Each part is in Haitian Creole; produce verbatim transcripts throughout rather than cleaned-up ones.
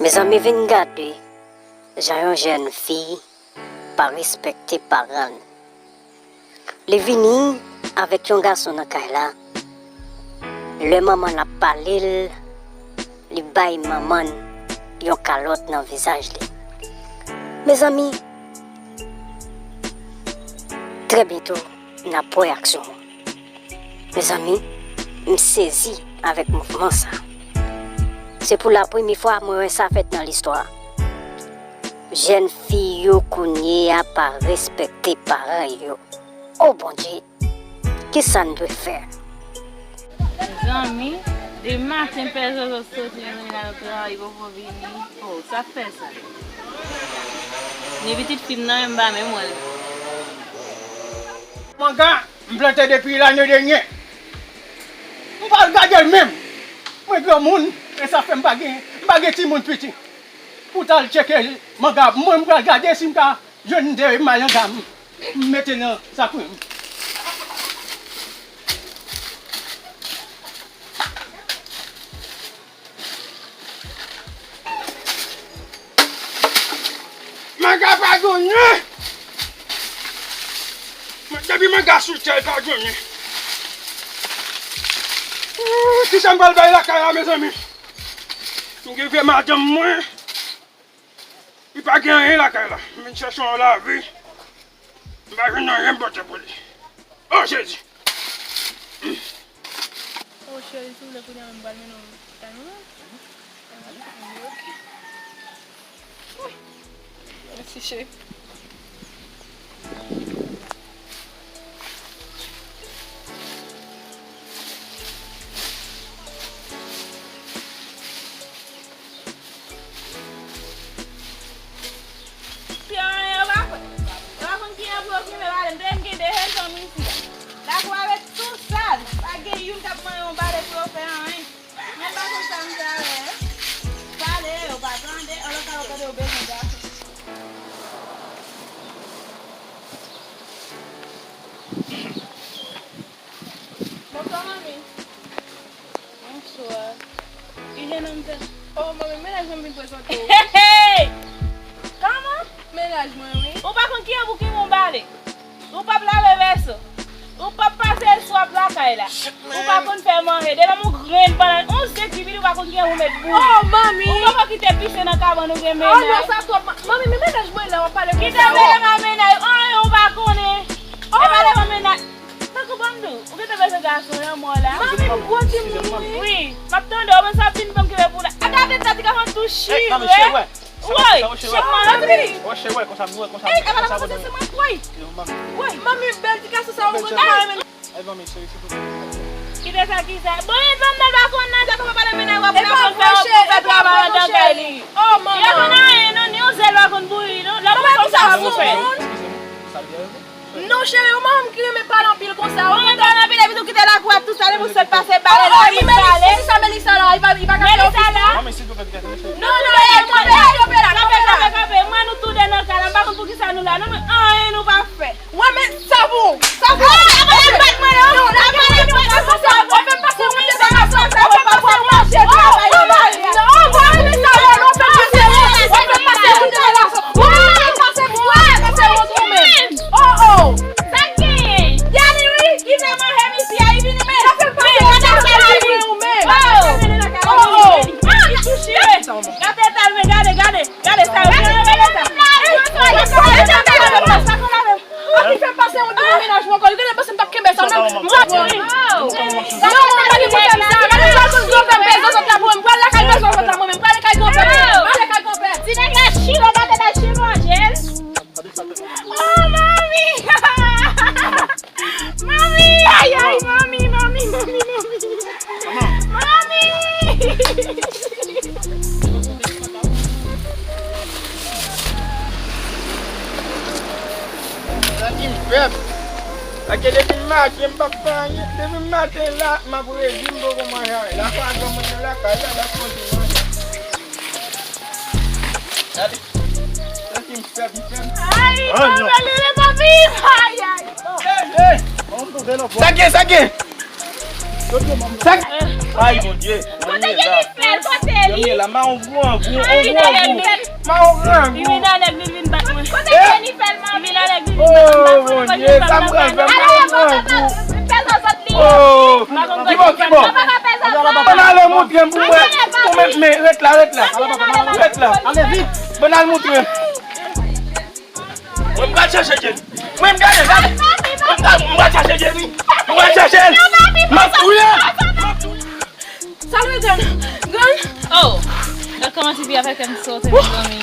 Mezanmi, vin gade jan yon jèn fi pa respekte paran l. Li vini avèk yon gason nan kay la. Lè manman l ap pale l, li bay manman l yon kalòt nan vizaj li. Mezanmi, trè byento, n ap wè aksyon an. Mezanmi, m sezi avèk mouvman sa. Se pou la premye fwa mwen wè sa fèt nan listwa. Jèn fi yo kounye a pa respekte paran yo. O Bondye, kisa n dwe fè? Mezanmi, depi maten pè Zozo soti, mezanmi, l al travay, li poko vini. O, sa k fè sa? Ni pitit fi m nan, men m pa menm wè l. Manga, m plante depi lane dènye. M pa al gade l menm. Mwen granmoun, e sa fè m pa gen, m pa gen timoun piti. Pou t al tcheke manga, mwen m pral gade si m ka jwenn de malanga m, m mete nan sak mwen. Manga pa genyen! Depi manga sou tè, pa genyen. Ooh, kisa m pral bay lakay la, mezanmi? M gen vye madanm mwen. Li pa gen anyen lakay la. M vin chèche yon lavi. M pa jwenn anyen m pote pou li. O Jezi! O cheri, si w vle kounye a menm m pral mennen w lopital, wi. Mèsi, cheri. Pi anyen yo pa fè. Yo pa konn kijan pou yo kenbe pale. M te menm gen de jèn fanm isi a. Lakou a ret tou sal. Pa gen youn k ap manyen yon pale pou yo fè anyen. Mwen pa konn sa m fè avè yo. Pale, yo pa tande, alò sa yo tande yo bezwen gason. Bonswa, manmi. Bonswa. Ki jan nonm sa? Oh, manmi, mennaj mwen vin prezante w. Hey, hey! Kòman? Mennaj mwen, wi. Ou pa konn kijan pou ki moun pale. Ou p ap lave vèso. Ou p ap pase swa p lakay la. Ou pa konn fè manje. Depi ou grenn pandan yon zen ki vini, ou pa konn kijan pou met bouyi. Oh, manmi! Ou poko kite pise nan kabann ou gen mennaj. Oh, non, sa twòp. Ma-, manmi, men mennaj mwen la, w ap pale konsa. Kite mele ma mennaj. Anyen ou pa konnen. E pa lè ma mennaj. Tankou ban m di w, ou gentan bezwen gason, lanmò la. Manmi, m gwo timoun, wi. Wi, m ap tande w, men sa ap vin ban m kenbe pou la. A gade tati gason tou chire. Woy! Chèk mwen la vini. Woy, chèk mwen konsa, nou wè konsa. Ey, e pa la konsa se mwen, woy. Woy, manmi, bèl ti gason sa, ou konn pa renmen. Ay, manmi, cheri, silvouplè. Kite sa, kite sa. Bon, e ban m nan pa konn nan, sa poko pale mennaj w ap la konn fè, fè travay andan kay li. Oh, manman. Li pa konn anyen, non, ni yon zèl pa konn bouyi, non. Lè ou konn sa pou fè. Eskize m, sa l byen rete? Non, cheri, ou manman m ki renmen pale anpil konsa. Ou renmen pale anpil, epi tou kite lakou a tou sale pou sot pase bale la, pou sale. Melissa la, li pa, li pa ka fè ofis li. Manmi, silvouplè, kite m, cheri. Non, non, e, kanpe la, kanpe la, kanpe la. Kanpe, kanpe, kanpe. Mwen, nou tou de nan kay la, m pa konn poukisa nou la. Non, men anyen nou pa fè. Wè, men sa pou, sa pou. Ey, apa l ap bat mwen, non? Non, la pa l ap bat mwen, sa, ou fè pase wont, sa, sa, sa, ou fè pase wont, mache travay, travay. Non, ou pa renmen sa, non, ou fè pase wont, ou fè pase wont, ou fè pase wont, ou menm. Oh, oh. Sa k genyen? Gade, wi, ki fè manje misye a, li vini, men. Sa fè pase wont, ou menm. Oh, oh. Ah, li tou chire. Gade, gade, gade. Gade sa yo, gade sa. Ey, sa konn lave m. Sa konn lave m. Ann fè m pase yon ti mennaj mwen ankò. Yo genlè panse m t ap kenbe sa nan. Mwen mouri. Non, non, pa gen pwoblèm sa. Gade sa, tout granpè m bezwen zòt la pou mwen. M pral lakay bezwen zòt la mwen menm. M pral lakay granpè m. M pral lakay granpè. Ti nèg la chire, gade la chire, Angel. Oh, manmi! Manmi! Ay, ay, manmi, manmi, manmi, manmi. Manmi! Sa ki m fè? Sa ke depi maten m p ap fè anyen. Depi maten la, m ap redi, m poko manje anyen. La pa granmoun nan lakay la, la kontinye. Gade. Sa ki m fè, m fè. Ay, non. Ay, non. Papi, leve, papi. Ay, ay. Hey, hey. Sa gen, sa gen. Sa gen. Ay, Bondye. Kote Jennifer? Janm ye la, ma on gwo angou, on gwo angou. Ma on grangou. Li vin anèg, li vin bat mwen. Kote Jennifer, manmi? Li vin anèg, li vin bat mwen. Oh, Bondye, sa m pral fè, ma on grangou. Oh, kibò, kibò. Bann ale moutre m pou mwen. Pou mwen, men, ret la, ret la. Ret la. Bann al moutre m. Mwen, m pral chache Jenny. Mwen, m gade, gade. Mwen, m pral, m pral chache Jenny. M pral chache l. M ap touye l. Salwe, grann. Grann. Oh, gad kòman tifi a fè kè m sote, mezanmi.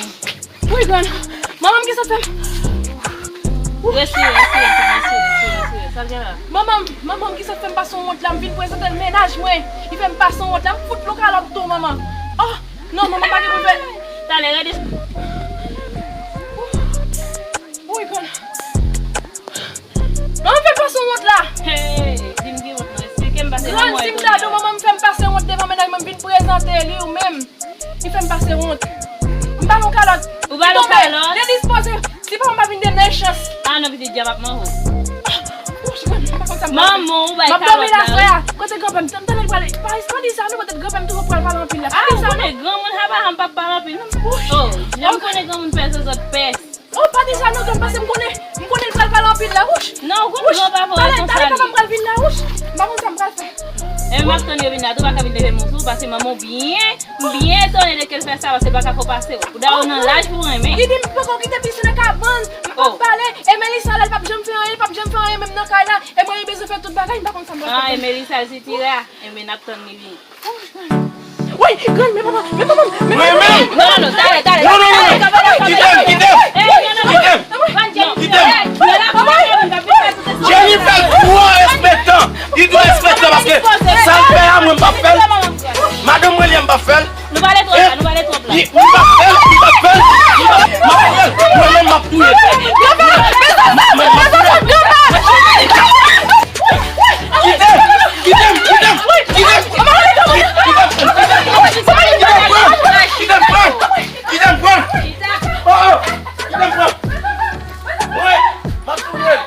Wi, grann. Manman m ki sot fè m. Respire, respire, respire, respire, respire. Sa l gen la? Manman m, manman m ki sot fè m pase yon wont la, m vin prezante l mennaj mwen. Li fè m pase yon wont la, m fout l yon kalòt tou, manman. Oh, non, manman pa gen pou fè. Talè, redi. Wi, grann. Manman m fè m pase wont la. Hey, di m ki wont non, eksplike m pase. Grann, si m ta di w, manman m fè m pase wont devan mennaj mwen, m vin prezante li, ou menm. Li fè m pase wont. M ba l yon kalòt. Ou ba l yon kalòt? Li dispoze. Si papa m pa vin de nèl chans. Ah non, pitit dyab ap manwo. Wouch, grann, m pa konn sa m pral fè. Manman, ou bay kalòt la, wi. M ap dòmi la, frè. Kote granpè m? M tande l pral. Pa, pa di sa, non, petèt granpè m toujou pral pale anpil la. Pa di sa, non. Ah, ou konnen granmoun, Abraham p ap pale anpil, non. Wouch. Oh, jan m konnen granmoun pè zòzòt pè. Oh, pa di sa non, grann, paske m konnen, m konnen l pral pale anpil la, wouch. Non, ou konn granpapa w konsa li ye. Talè, talè, papa m pral vin la, wouch. M pa konn sa m pral fè. E m ap tann yo vin la tou, pa ka vin leve m sou, paske manman w byen, m byen etone de ke l fè sa, paske l pa ka fè w pase w. Pou dayè w nan laj pou renmen. Li di m poko kite pisin nan kabann, m p ap pale. E Melissa la, l p ap janm fè anyen, l p ap janm fè anyen menm nan kay la. E mwen, li bezwen fè tout bagay, m pa konn sa m pral fè. Ah, e Melissa, l sitire a. Enben, n ap tann li vini. Woy, grann, men papa, men papa, men papa. Mwen menm? Non, non, non, talè, talè. Non, non, non, non. Kite m, kite m. Kite m. Kite m. Jennifer twò respektan. Li twò respektan paske sa l fè a, mwen m p ap fè l. Madanm mwen li a, m p ap fè l. Nou pale twòp la, nou pale twòp la. Li, m p ap fè l, m p ap fè l. M p ap, m ap fè l. Mwen menm, m ap touye l. Mwen, m ap touye l. Kite m! Kite m! Kite m! Kite m! Kite m! Kite m pran! Kite m pran! Kite m pran! Oh, oh! Kite m pran! Wi! M ap touye l!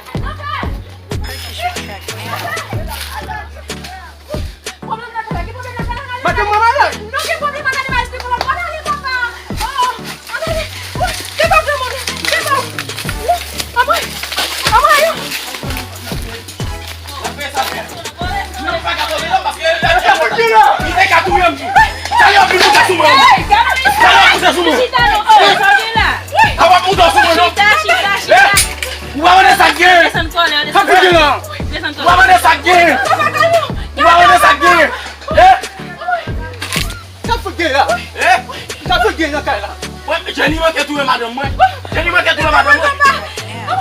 Madanm mwen malad! Non, gen pwoblèm, madanm mwen esplike w. Ann ale, papa! Oh! Ann ale! Woy! Devan granmoun! Devan! Woy! Anmwey! Anmwey! Li te ka touye m tou. Talè w ap vin moute sou mwen. Talè w ap moute sou mwen. Chita non, oh, sa w gen la? A w ap moute sou mwen non. Chita, chita, chita. Ou pa konnen sa k gen. Desann kòlè, desann kòlè. Sa k gen la? Desann kòlè. Ou pa konnen sa k gen. Ou pa konnen sa k gen. Eh? Sa fout gen la? Eh? Sa fout gen nan kay la? Mwen, Jenny manke touye madanm mwen. Jenny manke touye madanm mwen.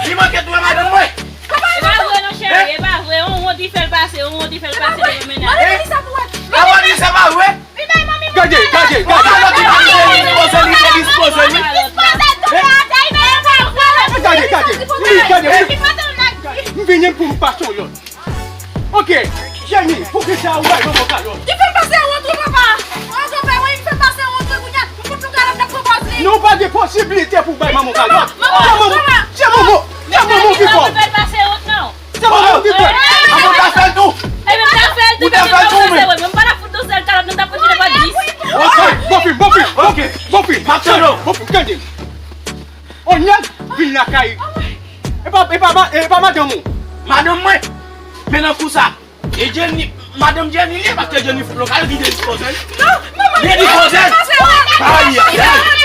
Li manke touye madanm mwen. E pa vre non, cheri, e pa vre. On wont li fè l pase, on wont li fè l pase devan mennaj. Manmi, di sa pou wè. Manmi, di sa pa vre. Gade, gade, gade. Li dispoze, li te dispoze, wi. Dispoze tou atè, men e pa vre. Gade, gade. Wi, gade, wi. M vini pou m pase yon lòt. Ok, Jenny, poukisa ou bay manman w kalòt? Li fè m pase wont wi, papa. Oh, granpè, wi, li fè m pase wont wi, kounye a, m fout nou kalòt nan pwopòz li. Non, pa gen posiblite pou w bay manman w kalòt. Manman, manman, manman. Se manman, se manman w ki fè w. Li fè l pase wont non. Se manman w ki fè w. Manman ta fè l tou. Ebyen, m ta fè l tou, men m pa ta fout yon sèl kalòt, nou ta kontinye pa dis. Ok, bon fim, bon fim, ok, bon fim. M ap tande w. Bon fim, tande. On nèg vin lakay. E pa, e pa, e pa madanm ou? Madanm mwen. Men nan kou sa. E Jenny, madanm Jenny li ye, paske Jenny fout lokal, li te dispoze l. Non, manman, li dispoze l. Ayi, ayi, ayi.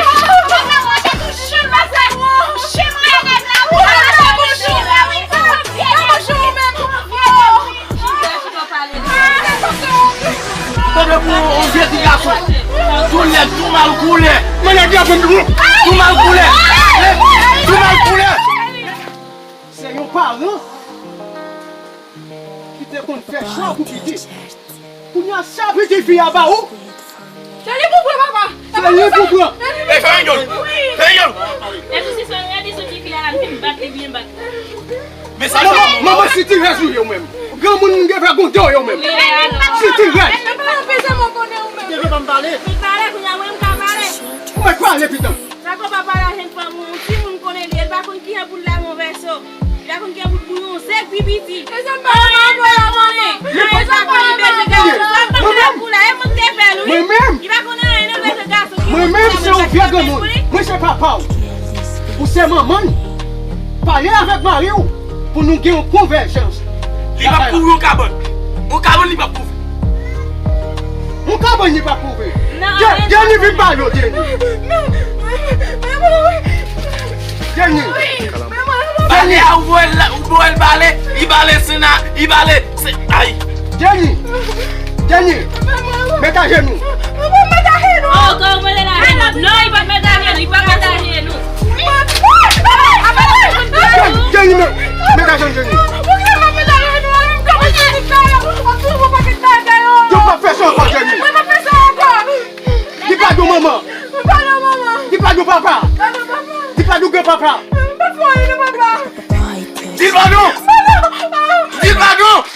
Tande pou yon vye ti gason. Tou lèd, tou mal koulè. Mwen lèd la pou m tou. Tou mal koulè. Tou mal koulè. Se yon paran ki te konn fè cho pou pitit. Kounye a sa pitit fi a ba ou. Se li pou pran, papa. Se li pou pran. Ey, fè yon djòl. Fè yon djòl. Epi si se yon redi sou tifi a la, li fin bat li byen bat. Men sa, manman, manman sitirèz ou ye ou menm. Granmoun m gen vagabon ou ye ou menm. Sitirèz. Depi pa m pale. Ou mèt pale, pitit. Sa konpa pale a jenn fanm ou, yon timoun konnen li, e l pa konn kijan pou l lave yon vèso. Li pa konn kijan pou l bouyon, se pi piti. E sa m pa konn anploye a manman. E sa m pa konn bezwen gason. Sa m pa konn ap kou la, e mwen ki te fè Mwen menm, mwen menm se yon vye granmoun. Mwen se papa w. Ou se manman l. Pale avèk mari w pou nou gen yon konvèjans. Li p ap kouvri yon kabann. Yon kabann li p ap kouvri. Yon kabann li p ap kouvri. Jenny, vin pale w, Jenny. Jenny. Pale a, ou voye l, ou voye l pale, li pale sena, li pale se, ay. Jenny. Jenny. Met ajenou. Ankò, ou mete l ajenou. Non, li pa t met ajenou, li pa t met ajenou. Jenny, met ajenou, Jenny. Yo p ap fè sa ankò, Jenny. Li pa di w manman. Li pa di w papa. Li pa di w granpapa. Di l pa di w. Di l pa di w.